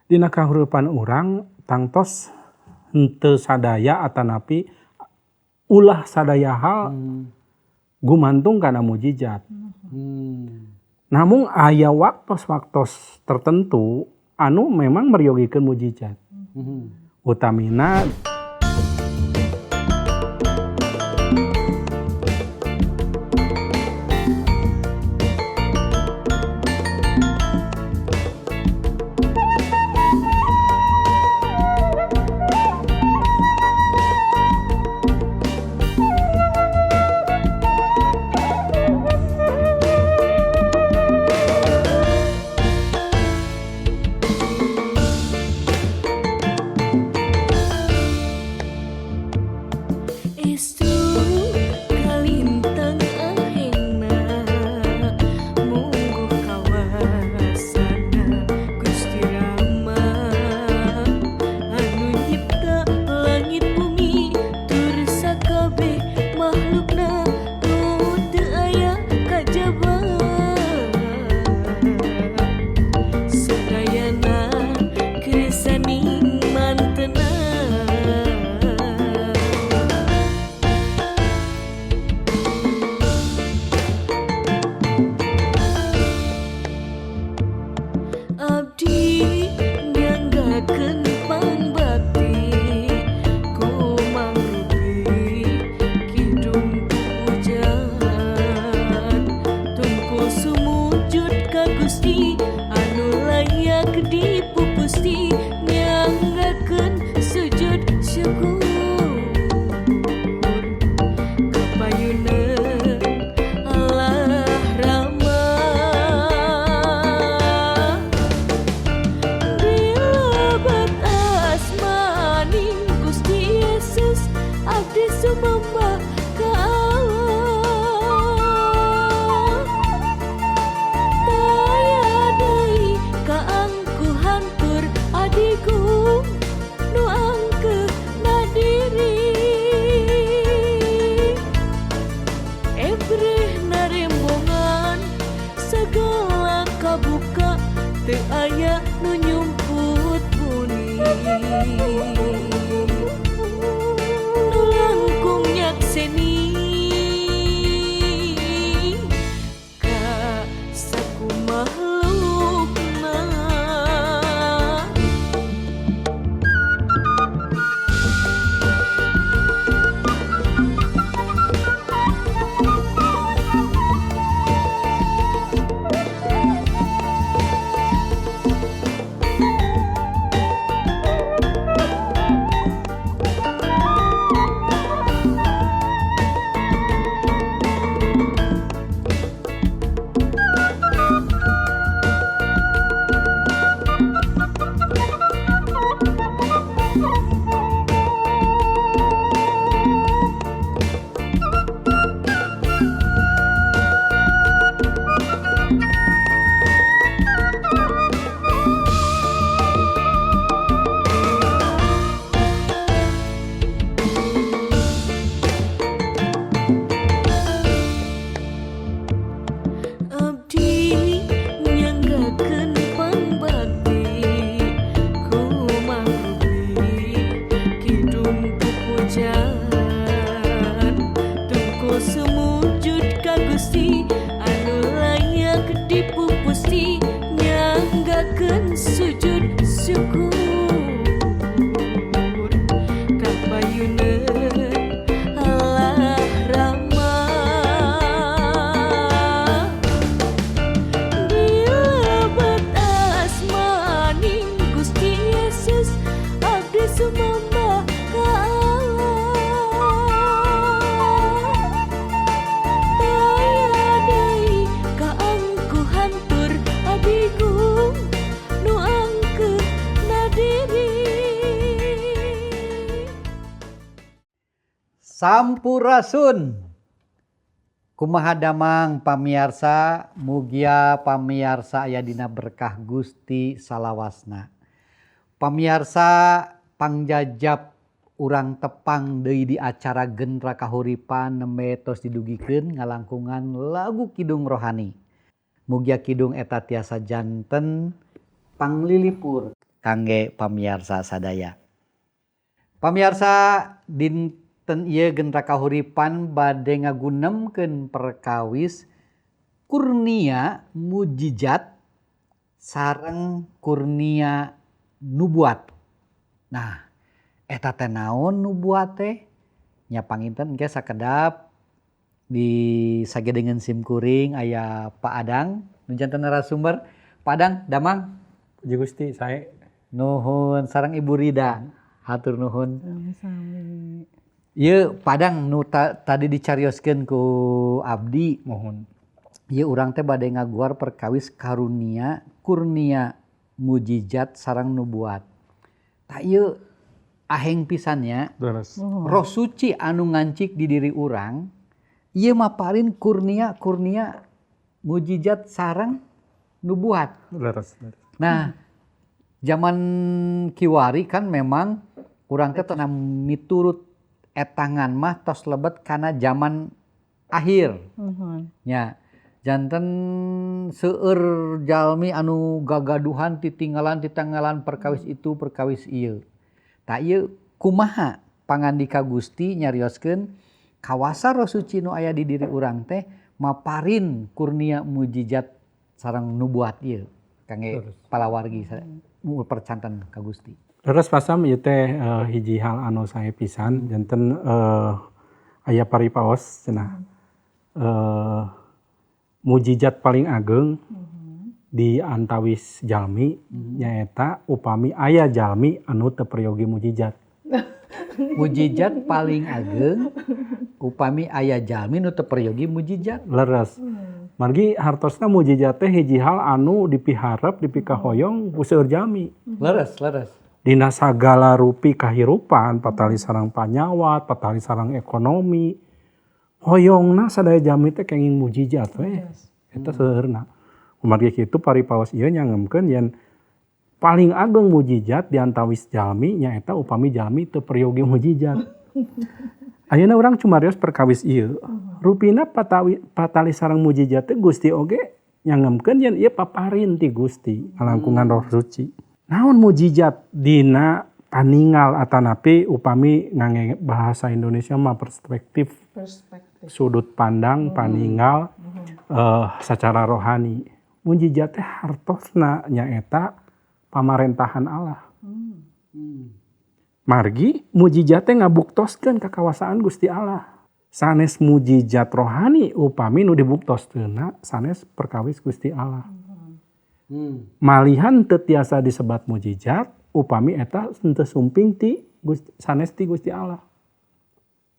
Dina kahurupan urang tangtos henteu sadaya atanapi ulah sadaya hal gumantung kana mujizat. Namun aya waktos-waktos tertentu anu memang meryogikeun mujizat. Utamina Sampurasun. Kumaha damang pamiarsa, mugia pamiarsa aya dina berkah Gusti salawasna. Pamiarsa pangjajab urang tepang deui di acara Gentra Kahuripan nembe tos didugikeun ngalangkungan lagu kidung rohani. Mugia kidung eta tiasa janten panglilipur Kangge pamiarsa sadaya. Pamiarsa, dinten ieu Gentra Kahuripan bade ngagunemkeun perkawis kurnia mujizat sareng kurnia nubuat. Nah, eta teh naon nubuat teh? Nya panginten engke sakedap di sagedengeun sim kuring aya Pak Adang nu janten narasumber. Pak Adang, damang? Puji Gusti, sae. Nuhun sareng Ibu Rida. Hatur nuhun. Sami-sami. Ieu Padang nu tadi dicarioskeun ku abdi. Mohon. Ieu urang teh bade ngaguar perkawis karunia kurnia mujizat sareng nubuat. Tah ieu aheng pisan nya. Leres. Roh Suci anu ngancik di diri urang ieu maparin kurnia-kurnia mujizat sareng nubuat. Leres, leres. Nah, zaman kiwari kan memang urang teh teu miturut etangan mah tos lebet kana zaman akhir. Nya, janten seueur jalmi anu gagaduhan titinggalan titanggalan perkawis itu perkawis ieu. Tah ieu kumaha pangandika Gusti nyarioskeun kawasa Roh Suci nu aya di diri urang teh maparin kurnia mujizat sareng nubuat ieu kangge palawargi percanten ka Gusti. Terus pasam ieu teh hiji hal anu sae pisan janten aya paripaos cenah. Mujizat paling ageng di antawis jalmi nyaeta upami aya jalmi anu teu peryogi mujizat. Mujizat paling ageng upami aya jalmi nu teu peryogi mujizat. Leres. Margi hartosna mujizat teh hiji hal anu dipiharep dipikahoyong ku seueur jalmi. Leres, leres. Dina sagala rupi kahirupan, patali sareng panyawat, patali sareng ekonomi. Hoyongna sadaya jalmi teh kenging mujizat we. Eta seueurna. Kumargi kitu paripaos ieu nyangemkeun yen paling ageng mujizat di antawis jalmi nyaeta upami jalmi teu peryogi mujizat. Ayeuna urang cumarios perkawis ieu. Rupina patali sareng mujizat teh Gusti oge nyangemkeun yen ieu paparin ti Gusti ngalangkungan Roh Suci. Naon mujizat dina paningal atanapi upami ngangge bahasa Indonesia mah perspektif. Sudut pandang paningal secara rohani. Mujizat teh hartosna nyaeta pamarentahan Allah. Margi mujizat teh ngabuktoskeun kakawasaan Gusti Allah. Sanes mujizat rohani upami nu dibuktoskeunna sanes perkawis Gusti Allah. Malihan teu tiasa disebat mujizat upami eta henteu sumping ti Gusti, sanes ti Gusti Allah.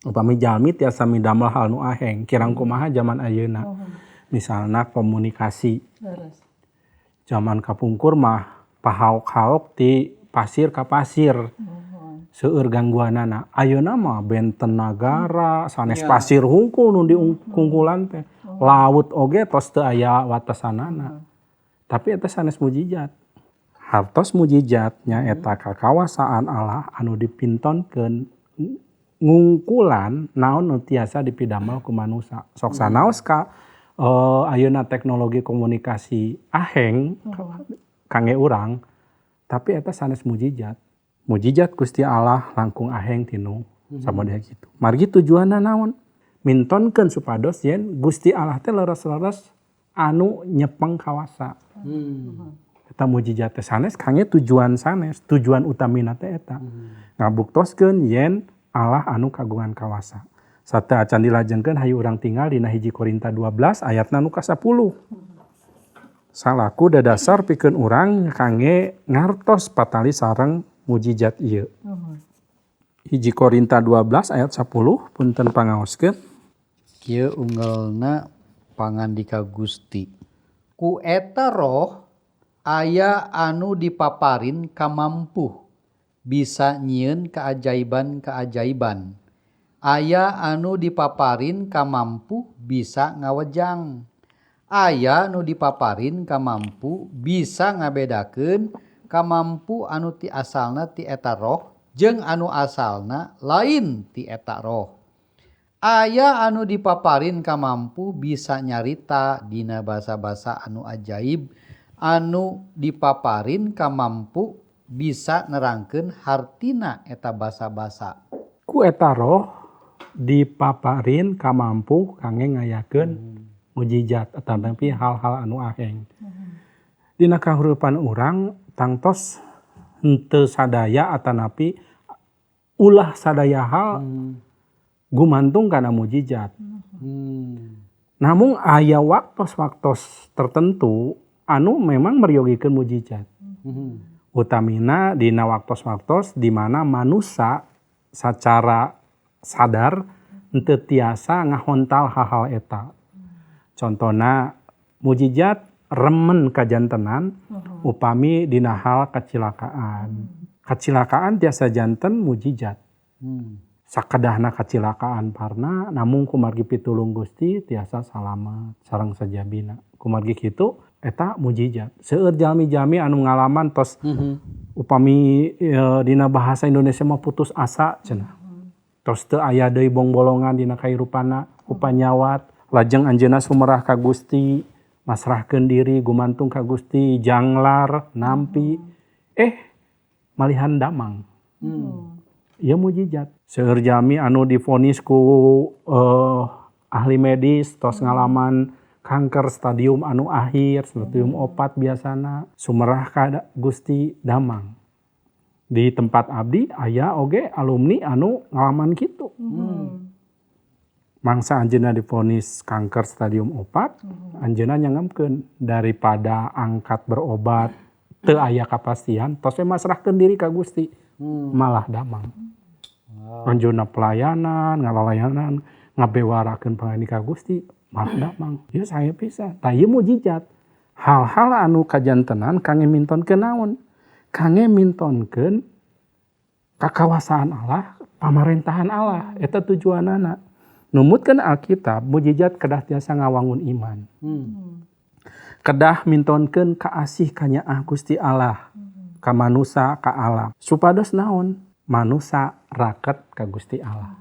Upami jalmi tiasa midamel hal nu aheng kirang kumaha zaman ayeuna. Misalna komunikasi. Zaman kapungkur mah pahaok-haok ti pasir ka pasir. Seueur gangguanana. Ayeuna mah benten nagara, sanes pasir hungkul nu diungkulan teh. Laut oge tos teu aya watesanana. Tapi eta sanes mujizat. Hartos mujizat nyaeta kakawasaan Allah anu dipintonkeun ngungkulan naon nu tiasa dipidamel ku manusa. Sok sanaos ka ayeuna teknologi komunikasi aheng kangge urang, tapi eta sanes mujizat. Mujizat Gusti Allah langkung aheng tinu samodeh kitu. Margi tujuanna naon? Mintonkeun supados yen Gusti Allah teh leres-leres anu nyepeng kawasa. Eta mujizat teh sanes kangge tujuan sanes, tujuan utamina teh eta. Ngabuktoskeun yen Allah anu kagungan kawasa. Sateu acan dilajengkeun hayu urang tinggal dina 1 Korinta 12 ayatna nu ka-10. Salaku dadasar pikeun urang kangge ngartos patali sareng mujizat ieu. 1 Korinta 12 ayat 10 punten pangaoskeun. Kieu unggelna pangandika Gusti. Ku eta roh aya anu dipaparin kamampuh bisa nyieun keajaiban-keajaiban. Aya anu dipaparin kamampu bisa ngawejang. Aya nu dipaparin kamampu bisa ngabedakeun kamampu anu ti asalna ti eta roh jeung anu asalna lain ti eta roh. Aya anu dipaparin kamampu bisa nyarita dina basa-basa anu ajaib anu dipaparin kamampu bisa nerangkeun hartina eta basa-basa. Ku eta roh dipaparin kamampu kangge ngayakeun mujizat atanapi hal-hal anu aheng. Dina kahirupan urang tangtos henteu sadaya atanapi ulah sadaya hal gumantung kana mujizat. Namun aya waktos-waktos tertentu anu memang meryogikeun mujizat. Utamina dina waktos-waktos di mana manusia secara sadar henteu tiasa ngahontal hal-hal eta. Contona mujizat remen kajantenan upami dina hal kacilakaan. Kacilakaan tiasa janten mujizat. Sakedahna kacilakaan parna namung kumargi pitulung Gusti tiasa salamet sareng sajabina. Kumargi kitu eta mujizat. Seueur jalmi-jalmi anu ngalaman tos upami dina bahasa Indonesia mah putus asa cenah. Tos teu aya deui bongbolongan dina kahirupanna upanyawat lajeng anjeunna sumerah ka Gusti, masrahkeun diri gumantung ka Gusti, janglar nampi malihan damang. Ieu mujizat. Seueur jalmi anu divonis ku ahli medis tos ngalaman kanker stadium anu akhir, stadium 4 biasana, sumerah ka Gusti damang. Di tempat abdi aya oge alumni anu ngalaman kitu. Mangsa anjeunna divonis kanker stadium 4, anjeunna nyangemkeun daripada angkat berobat teu aya kapastian, tos we masrahkeun diri ka Gusti, malah damang. Anjeunna pelayanan, ngalalayanan, ngabewarakeun pangani ka Gusti, malah damang. Ieu saya pisan. Tah ieu mujizat. Hal-hal anu kajantenan kangge mintonkeun naon? Kangge mintonkeun kakawasaan Allah, pamarentahan Allah, eta tujuanana. Numutkeun Alkitab, mujizat kedah tiasa ngawangun iman. Kedah mintonkeun kaasih kanyaah Gusti Allah, ka manusa, ka alam. Supados naon? Manusa raket ka Gusti Allah.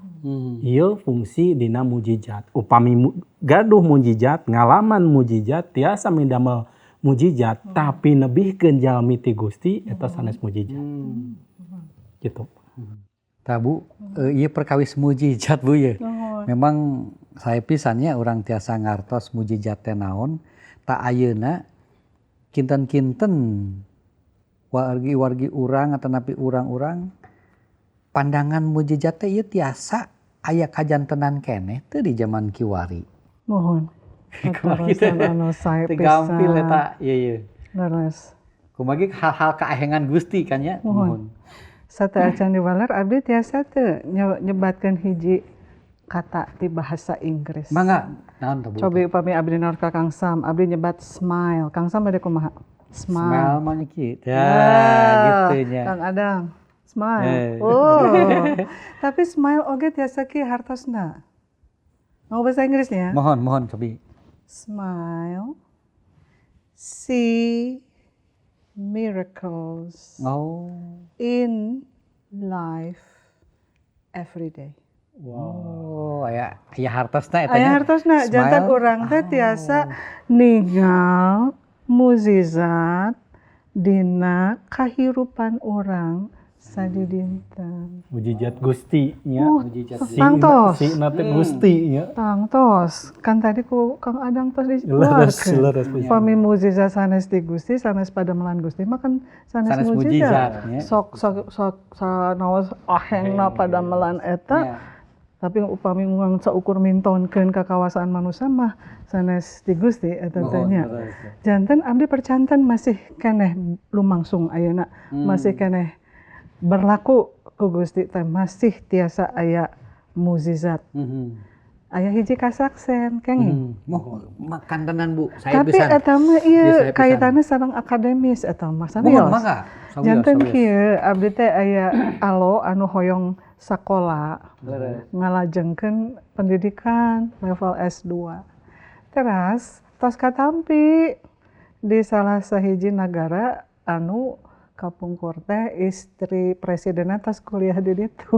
Ieu fungsi dina mujizat. Upami gaduh mujizat, ngalaman mujizat, tiasa midamel mujizat, tapi nebihkeun jalmi ti Gusti eta sanes mujizat. Gitu. Tah Bu, ieu perkawis mujizat Bu ye. Memang saya pisannya urang tiasa ngartos mujizat teh naon, tak ayeuna kinten-kinten wargi-wargi urang atanapi urang-urang pandangan mujizat teh ieu tiasa aya kajantenan keneh teu di zaman kiwari. Mohon. Katarosan anu sae pisan. Gampil eta ieu ieu. Leres. Kumaha hal-hal kaahengan Gusti kan nya. Mohon. Sateuacan diwaler abdi tiasa teu nyebatkeun hiji kata di bahasa Inggris. Mangga, naon teh Bu? Cobi upami abdi naon ka Kang Sam, abdi nyebat smile. Kang Sam bade kumaha? Smile. Smile mah kieu. Ya, gitu nya. Kang Adang, smile. Oh. Tapi smile oge tiasa kieu hartosna. Mau bahasa Inggrisnya? Mohon, mohon cobi. Smile. See miracles. Oh. In life every day. Wow, aya hartosna eta nya. Aya hartosna jantan urang teh tiasa ningal mukjizat dina kahirupan urang sadidinten. Mujizat Gusti nya, mujizat tangtos. Si na teh Gusti nya. Tangtos. Kan tadi ku Kang Adang tos dikeluarkeun. Pami mukjizat sanes ti Gusti, sanes padamelan Gusti mah kan sanes mujizat. Sok sok sok sanaos ahengna padamelan eta. Tapi upami nguang saukur mintonkeun ka kawasaan manusia mah sanes ti Gusti eta teh nya. Janten abdi percanten masih keneh lumangsung ayeuna, masih keneh berlaku ku Gusti teh masih tiasa aya mukjizat. Aya hiji kasaksen kenging. Moh makan tenan Bu, saya tapi pisan. Tapi eta mah ieu kaitanna sareng akademis eta mah serius. Janten kieu abdi teh aya alo anu hoyong sakola ngalajengkeun pendidikan level S2. Teras tos katampi di salah sahiji nagara anu kapungkur teh istri presidenna tos kuliah di ditu.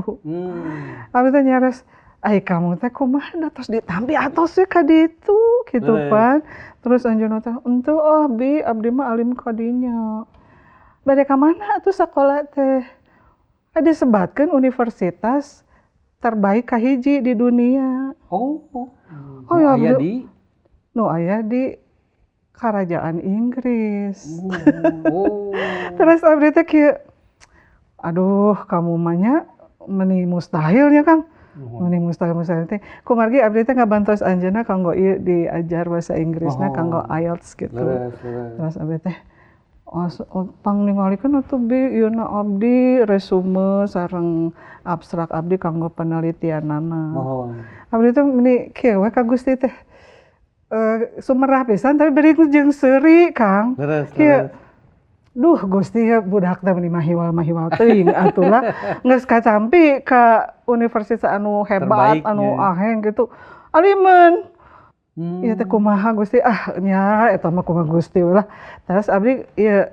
Abdi teh nyares, ai kamu teh kumaha da tos ditampi atos we ka ditu kitu pan. Terus anjeunna teh, "Henteu ah bi, abdi mah alim ka dinya." Bade ka mana atuh sakola teh? Disebatkeun universitas terbaik kahiji di dunia. Oh. Oh, ya, aya di nu aya di Kerajaan Inggris. Oh. Terus abdi teh kieu, aduh kamu mah nya meni mustahil nya Kang. Meni mustahil mustahil teh. Kumargi abdi teh ngabantos anjeunna kanggo ieu diajar bahasa Inggrisna kanggo IELTS gitu. Leres, leres. Terus abdi teh pang ningalikeun atuh bi ieu na abdi resume sareng abstrak abdi kanggo penelitianana. Mohon. Abdi teh meni kieu we ka Gusti teh. Sumerah pisan tapi beri jeung seuri Kang. Leres, Kieu. leres. Duh Gusti ya budak teh meni mahiwal-mahiwal teuing atulah geus kacampi ka universitas anu hebat, Terbaik, anu nya. aheng gitu. Alimen. Ieu teh kumaha Gusti, ah nya eta mah kumaha Gusti lah. Terus abdi ieu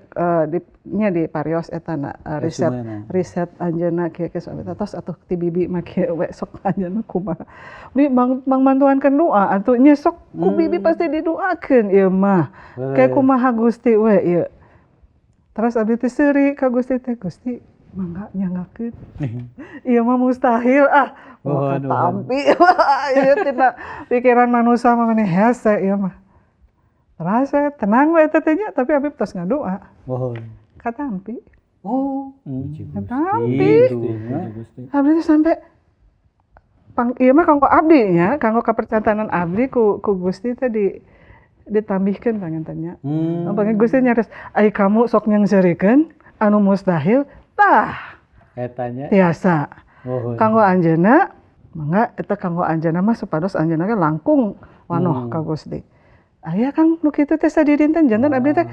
di nya di parios eta na riset Resumena. riset anjeunna kieu kieu abdi teh tos atuh ti bibi mah kieu we sok anjeunna kumaha. Bi mang mangbantuankeun doa atuh nya sok ku bibi pasti didoakeun ieu mah. Kayak Leres. kumaha Gusti we ieu. Terus abdi teh seuri ka Gusti teh, Gusti mangga nyanggakeun. Ieu mah mustahil ah. Wah, Mohon, mohon. katampi. Ieu tina pikiran manusia mah meni hese ieu mah. Terus we tenang we eta teh nya, tapi abdi tos ngadoa. Mohon. Katampi. Oh, puji Gusti. Katampi. Nya. Abdi teh sampai pang ieu mah kanggo abdi nya, kanggo kapercantanan abdi ku ku Gusti teh di ditambihkeun panginten nya. Panginten Gusti nyaris, ai kamu sok nyangseurikeun anu mustahil, tah Eta nya. tiasa. Mohon. Kanggo anjeunna, mangga eta kanggo anjeunna mah supados anjeunna ge langkung wanoh ka Gusti. Aya Kang nu kitu teh sadidinten janten abdi teh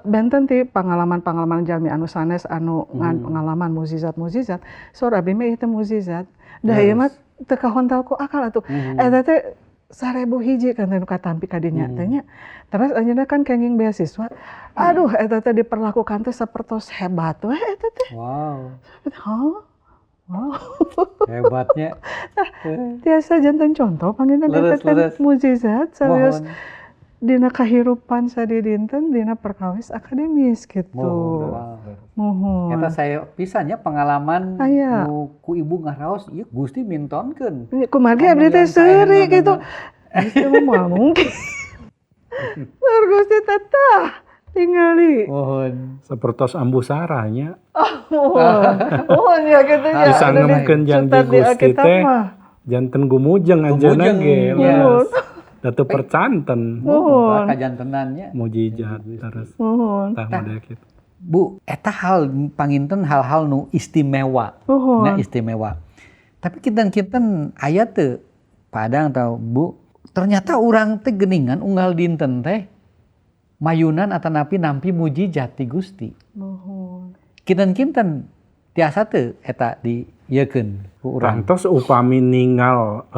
benten ti pangalaman-pangalaman jalmi anu sanes anu ngalaman mukjizat-mukjizat, saur abdi mah ieu teh mukjizat. Da ieu mah teu kahontal ku akal atuh. Eta teh 1000 hiji kan teh nu katampi ka dinya teh nya. Terus anjeunna kan kenging beasiswa. Aduh eta teh diperlakukan teh sapertos hebat we eta teh. Wow. Hah? Wow. Hebatnya. Tiasa janten contoh panginten eta Leres, teh leres. mukjizat serius Mohon. dina kahirupan sadidinten dina perkawis akademis gitu. Mohon. Mohon. Eta saya pisan nya pengalaman Aya. nu ku ibu ngaraos ieu Gusti mintonkeun. Kumargi abdi teh Anu yang seuri saena gitu. Gusti mah moal mungkin. Saur Gusti teh tah tingali. Mohon. Sapertos ambu saranya Mohon. Mohon ya gitu ya. bisa Anu di ngemkeun janji cutat di Gusti Alkitab teh mah. janten gumujeng anjeunna Gumujeng, ge. ya. Leres. Da teu percanten Mohon. Kajantenannya. mujizat terus Mohon. tah model kitu. Bu, eta hal panginten hal-hal nu istimewa. Mohon. Nah, istimewa. Tapi kinten-kinten aya teu Padang atau Bu, ternyata urang teh geuningan unggal dinten teh mayunan atanapi nampi mujizat ti Gusti. Mohon. Kinten-kinten tiasa teu eta diieukeun ku urang. Rantos upami ningal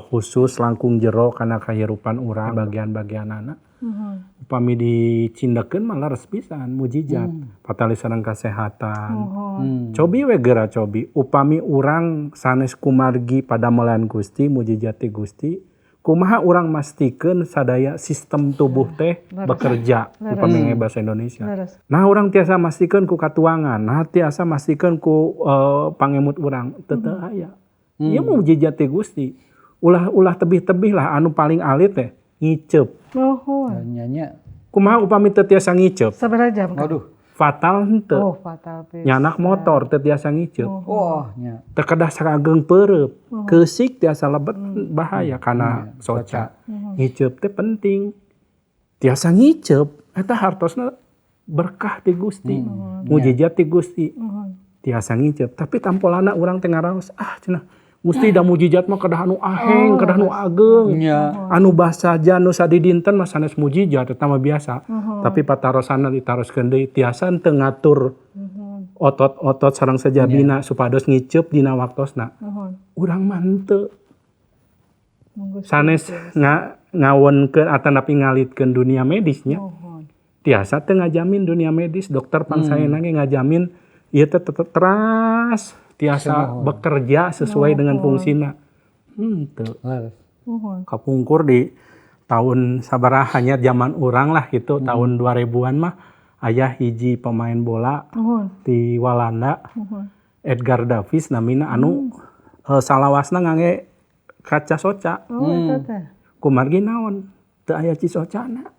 khusus langkung jero kana kahirupan urang bagian-bagianana. Mohon. Upami dicindekeun mah leres pisan mujizat. Patali sareng kasehatan. Mohon. Cobi we geura cobi upami urang sanes kumargi padamelan Gusti mujizat ti Gusti kumaha urang mastikeun sadaya sistem tubuh teh bekerja upami bahasa Indonesia. Leres. Nah urang tiasa mastikeun ku katuangan, nah tiasa mastikeun ku pangemut urang teu teu aya. Ieu mujizat ti Gusti. Ulah-ulah tebih-tebih lah anu paling alit teh ngiceup. Mohon. Nya Kumaha upami teu tiasa ngiceup? Sabaraha jam? Kang? Waduh. Fatal henteu. Oh, fatal pisan. Nyanak motor teu tiasa ngiceup. Oh, nya. Teu kedah saageng peureub. Keusik tiasa lebet bahaya kana soca. Ngiceup teh penting. Tiasa ngiceup eta hartosna berkah ti Gusti. Mujizat ti Gusti. Mohon. Tiasa ngiceup, tapi tampolana urang teh ngaraos, ah cenah Gusti da mujizat mah kedah anu aheng, kedah nu ageng. Nya. Anu basaja nu sadidinten mah sanes mujizat eta mah biasa. Tapi patarosana ditaroskeun deui tiasa teu ngatur otot-otot sareng sejabina supados ngiceup dina waktosna. Mohon. Urang mah henteu. Monggo. Sanes ngawonkeun atanapi ngalitkeun dunia medisnya. Mohon. Tiasa teu ngajamin dunia medis, dokter pangsaena ge ngajamin ieu teh tetep teras tiasa bekerja sesuai dengan fungsina. Henteu. Leres. Mohon. Kapungkur di tahun sabaraha nya zaman urang lah gitu, tahun 2000-an mah Aya hiji pemain bola di Walanda, Edgar Davids namina, anu salawasna ngangge kaca soca. Oh, eta teh. Kumargi naon? Teu aya cisocana.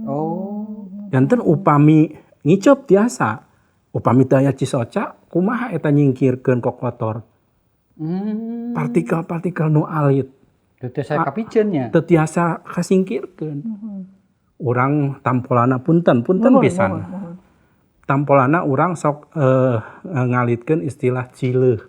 Oh. Janten upami ngiceup tiasa, upami teu aya cisoca, kumaha eta nyingkirkeun kokotor? Partikel-partikel nu alit. Teu tiasa kapiceun nya. Teu tiasa kasingkirkeun. Urang tampolana punten, punten pisan. Tampolana urang sok ngalitkeun istilah cileuh.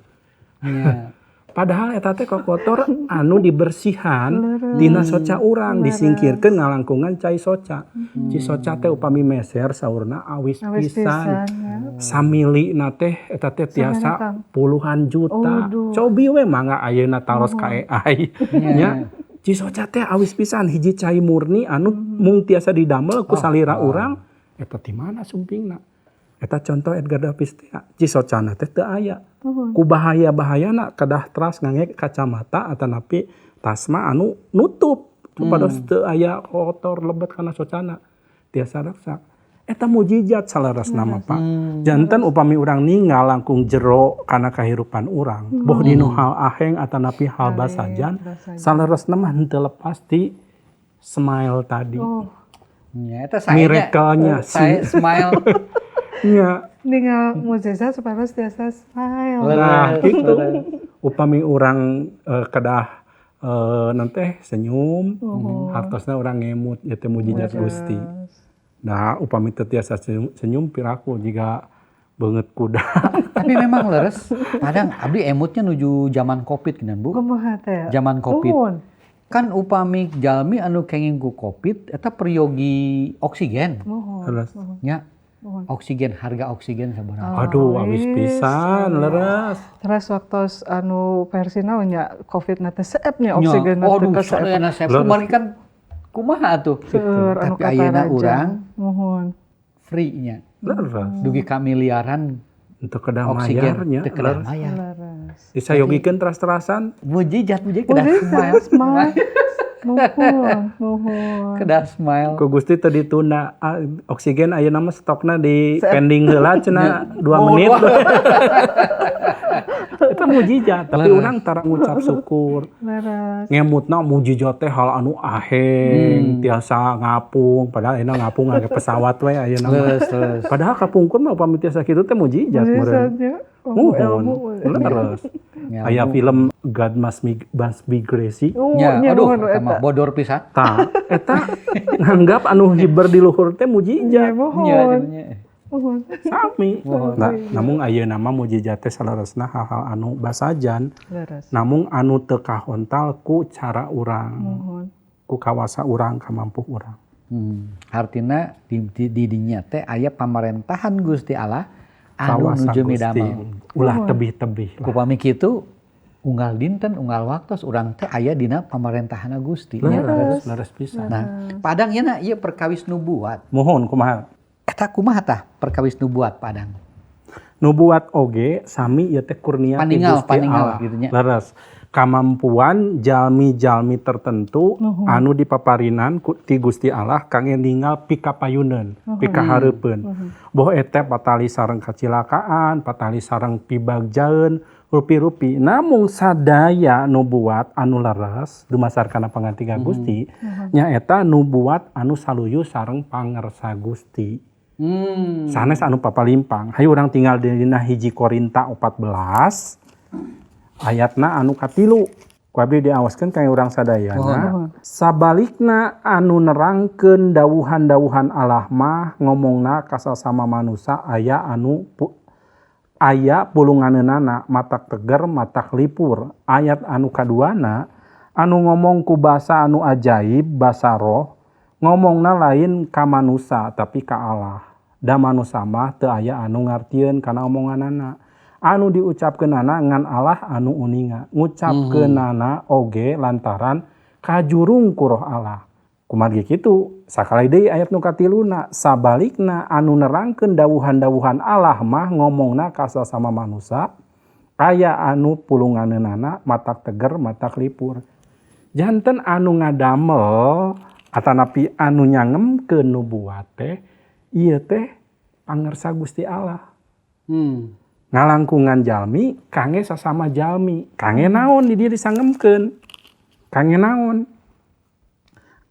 Nya. Padahal eta teh kokotor anu dibersihan dina soca urang, disingkirkeun ngalangkungan cai soca. Ci soca teh upami meser saurna awis pisan. Samilina teh eta teh tiasa puluhan juta. Cobi we mangga ayeuna taros ka AI nya. Ci soca teh awis pisan hiji cai murni anu mung tiasa didamel ku salira urang eta ti mana sumpingna. Eta contoh Edgar Davids teh cisocana teh teu aya. Ku bahaya-bahayana kedah teras ngangge kacamata atanapi tasma anu nutup supados teu aya kotor lebet kana socana tiasa raksa. Eta mujizat salarasna mah Pak. Janten upami urang ninggal langkung jero kana kahirupan urang, boh dinu hal aheng atanapi hal basajan, salarasna mah henteu lepas ti smile tadi. Nya eta miracle-nya saya smile. Nya ningal mujizat supaya tiasa smile. Nah, gitu. Upami urang kedah nanteh senyum, hartosna urang ngemut ieu teh mujizat Gusti. Nah, upami teu tiasa senyum piraku jiga beungeut kuda. Tapi memang leres, padang abdi emutnya nuju zaman Covid geunan Bu. Kumaha teh? Zaman Covid. Kan upami jalmi anu kenging ku Covid eta peryogi oksigen. Leres. Nya. Oksigen, harga oksigen sabaraha. Aduh, awis pisan, leres. Terus waktu anu versi naon nya Covid na teh seep nya oksigen na teh kasep. Aduh, seep kumaha kan kumaha atuh. Tapi ayeuna urang muhun free nya. Leres. Dugi ka miliaran untuk kedah mayarnya. Teu kedah mayar. Disayogikeun teras-terasan. Mujizat kedah smile. Muhun, muhun. Kedah smile. Ku Gusti teu ditunda oksigen ayeuna mah stokna di pending heula cenah 2 menit. Eta mujizat, tapi urang tara ngucap syukur. Ngemutna mujizat teh hal anu aheng, tiasa ngapung, padahal ayeuna ngapung ngangge pesawat we ayeuna mah. Padahal kapungkur mah upami tiasa kitu teh mujizat meureun. Muhun, leres. Aya film God Must Be Crazy. Ya, aduh, eta mah bodor pisan. Tah, eta nganggap anu hiber di luhur teh mujizat. Nya, sami. Nah, namun ayeuna mah mujizat teh saleresna hal-hal anu basajan. Namun anu teu kahontal ku cara urang. Ku kawasa urang, kamampuh urang. Artina di dinya teh aya pamarentahan Gusti Allah anu nuju midamel. Ulah tebih-tebih. Upami kitu unggal dinten unggal waktos urang teh aya dina pamarentahan Gusti. Leres, leres pisan. Nah, padang ieu na ieu perkawis nubuat. Muhun kumaha? Eta kumaha tah perkawis nubuat padang? Nubuat oge sami ieu teh kurnia ti Gusti Allah. Gitu nya. Leres. Kamampuan jalmi-jalmi tertentu anu dipaparinan ti Gusti Allah kangge ninggal pikapayuneun, pikahareupeun. Boh eta patali sareng kacilakaan, patali sareng pibagjaeun, rupi-rupi. Namung sadaya nubuat anu leres dumasar kana pangantiga Gusti, nyaeta nubuat anu saluyu sareng pangersa Gusti. Sanes anu papalimpang. Hayu urang tinggal dina 1 Korinta 14 ayatna anu katilu. Ku abdi diawaskeun ka urang sadayana. Sabalikna anu nerangkeun dawuhan-dawuhan Allah mah ngomongna ka sasama manusa aya anu aya pulunganeunana matak teger matak lipur. Ayat anu kaduana anu ngomong ku basa anu ajaib basa roh ngomongna lain ka manusa tapi ka Allah. Da manusa mah teu aya anu ngartieun kana omonganana. Anu diucapkeunana ngan Allah anu uninga. Ngucapkeunana oge lantaran kajurung ku roh Allah. Kumargi kitu sakali deui ayat nu katiluna sabalikna anu nerangkeun dawuhan-dawuhan Allah mah ngomongna ka sasama manusa aya anu pulunganeunana matak teger matak lipur. Janten anu ngadamel atanapi anu nyangemkeun nubuat teh Ieu teh pangersa Gusti Allah. Ngalangkungan jalmi kangge sasama jalmi, kangge naon di dieu disangemkeun? Kangge naon?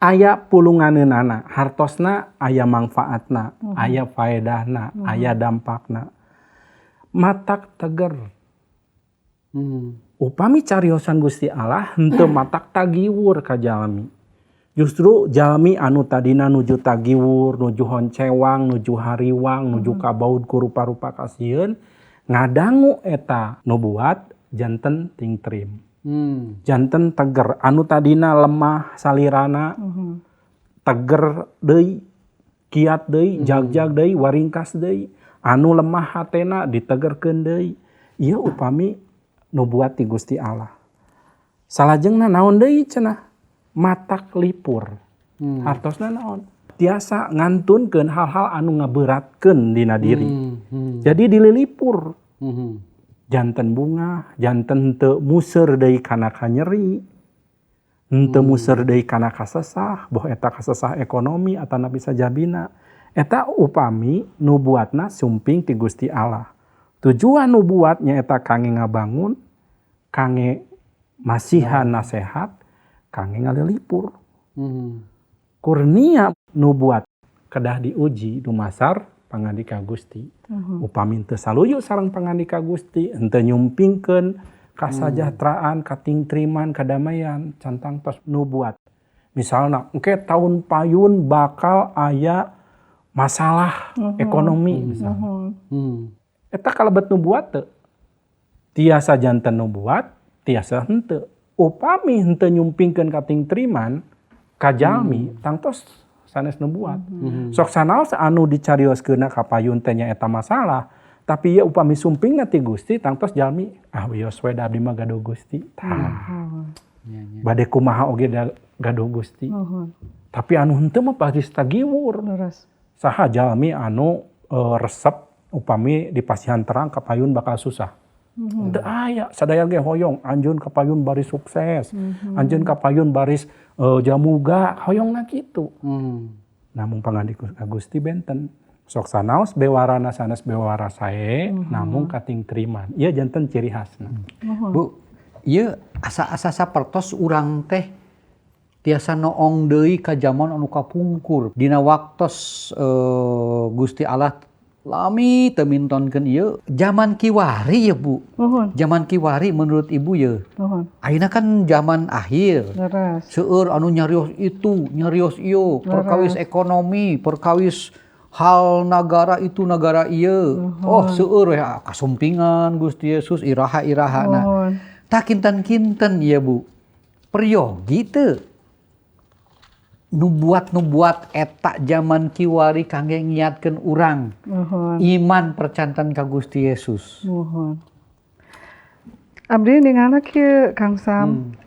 Aya pulunganeunana, hartosna aya mangfaatna, aya faedahna, aya dampakna. Matak teger. Upami cariosan Gusti Allah henteu matak tagiwur ka jalmi. Justru jalmi anu tadina nuju tagiwur, nuju honcewang, nuju hariwang, nuju kabaud ku rupa-rupa kasieun, ngadangu eta nubuat janten tingtrim. Janten teger, anu tadina lemah salirana, teger deui, kiat deui, jagjag deui, waringkas deui, anu lemah hatena ditegerkeun deui. Ieu upami nubuat ti Gusti Allah. Salajengna naon deui cenah? Matak lipur. Hartosna naon? Tiasa ngantunkeun hal-hal anu ngaberatkeun dina diri. Jadi dililipur. Janten bunga, janten teu museur deui kana kanyeri, henteu museur deui kana kasesah, boh eta kasesah ekonomi atanapi sajabina. Eta upami nubuatna sumping ti Gusti Allah. Tujuan nubuat nyaeta kangge ngabangun, kangge masihan nasehat, kangge ngalilipur. Kurnia nubuat kedah diuji dumasar pangandika Gusti. Upami teu saluyu sareng pangandika Gusti, henteu nyumpingkeun kasajahteraan, katingtriman, kadamaian, cantang tos nubuat. Misalna engke tahun payun bakal aya masalah ekonomi misalna. Eta kalebet nubuat teu? Tiasa janten nubuat, tiasa henteu. Upami henteu nyumpingkeun katingtriman ka jalmi, tangtos sanes nubuat. Sok sanaos anu dicarioskeunna ka payun teh nyaeta masalah, tapi ieu upami sumpingna ti Gusti tangtos jalmi, ah wios we da abdi mah gaduh Gusti. Tah. Bade kumaha oge gaduh Gusti. Tapi anu henteu mah pasti tagiwur. Saha jalmi anu resep upami dipasihan terang ka payun bakal susah. Teu aya, sadaya ge hoyong anjeun ka payun baris sukses, anjeun ka payun baris jamuga, hoyongna kitu. Namung pangandika Gusti benten. Sok sanaos bewarana sanes bewara sae, namung katingtriman. Ieu janten ciri khasna. Bu, ieu asa-asa sapertos urang teh tiasa noong deui ka jaman anu kapungkur. Dina waktos Gusti Allah lami teu mintonkeun ieu zaman kiwari ya Bu. Zaman kiwari menurut Ibu ya. Ayeuna kan zaman akhir. Seueur anu nyarios itu, nyarios ieu, perkawis ekonomi, perkawis hal nagara itu nagara ieu. Oh seueur ya kasumpingan Gusti Yesus iraha-iraha. Nah, tah kinten-kinten ya Bu. Peryogi teu nubuat-nubuat eta zaman kiwari kangge ngiatkeun urang iman percantan ka Gusti Yesus. Abdi ningana kieu Kang Sam,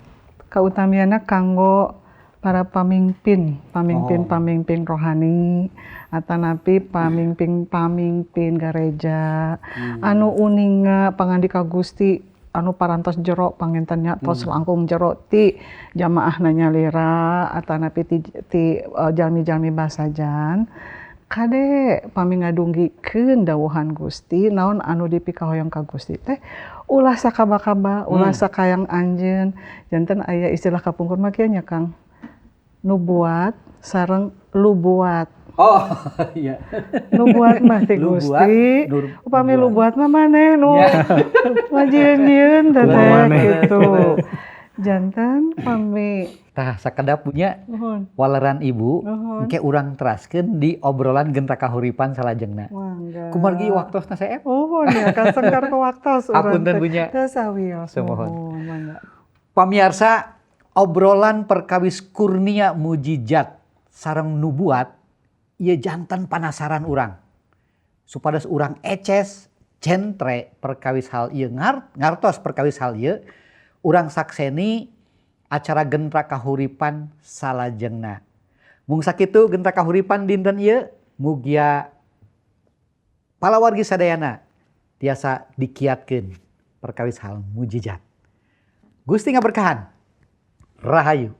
kautamiana kanggo para pamimpin, pamimpin rohani atanapi pamimpin gareja anu uninga pangandika Gusti anu parantos jero pangintennya tos langkung jero ti jamaahna nyalira atanapi ti jalmi-jalmi basajan kade pami ngadunggikeun dawuhan Gusti naon anu dipikahoyong ka Gusti teh ulah sakaba-kaba ulah sakayang anjeun janten aya istilah kapungkur mah kieu nya Kang, nubuat sareng lubuat. Oh iya. Nubuat mah ti Gusti. Upami lubuat mah maneh nu majieun-jieun teh kitu. Jantan pami tah sakedap punya waleran Ibu engke urang teraskeun di obrolan Gentra Kahuripan salajengna. Kumargi waktosna seep. Nuhun ya kasengkar ku waktos urang. Apunten punya. Teu sawios. Sumuhun. Pamiarsa obrolan perkawis kurnia mujizat sareng nubuat ieu jantan panasaran urang. Supados urang eces centre perkawis hal ieu ngartos perkawis hal ieu urang sakseni acara Gentra Kahuripan salajengna. Mung sakitu Gentra Kahuripan dinten ieu mugia palawargi sadayana tiasa dikiatkeun perkawis hal mujizat. Gusti ngaberkahan. Rahayu.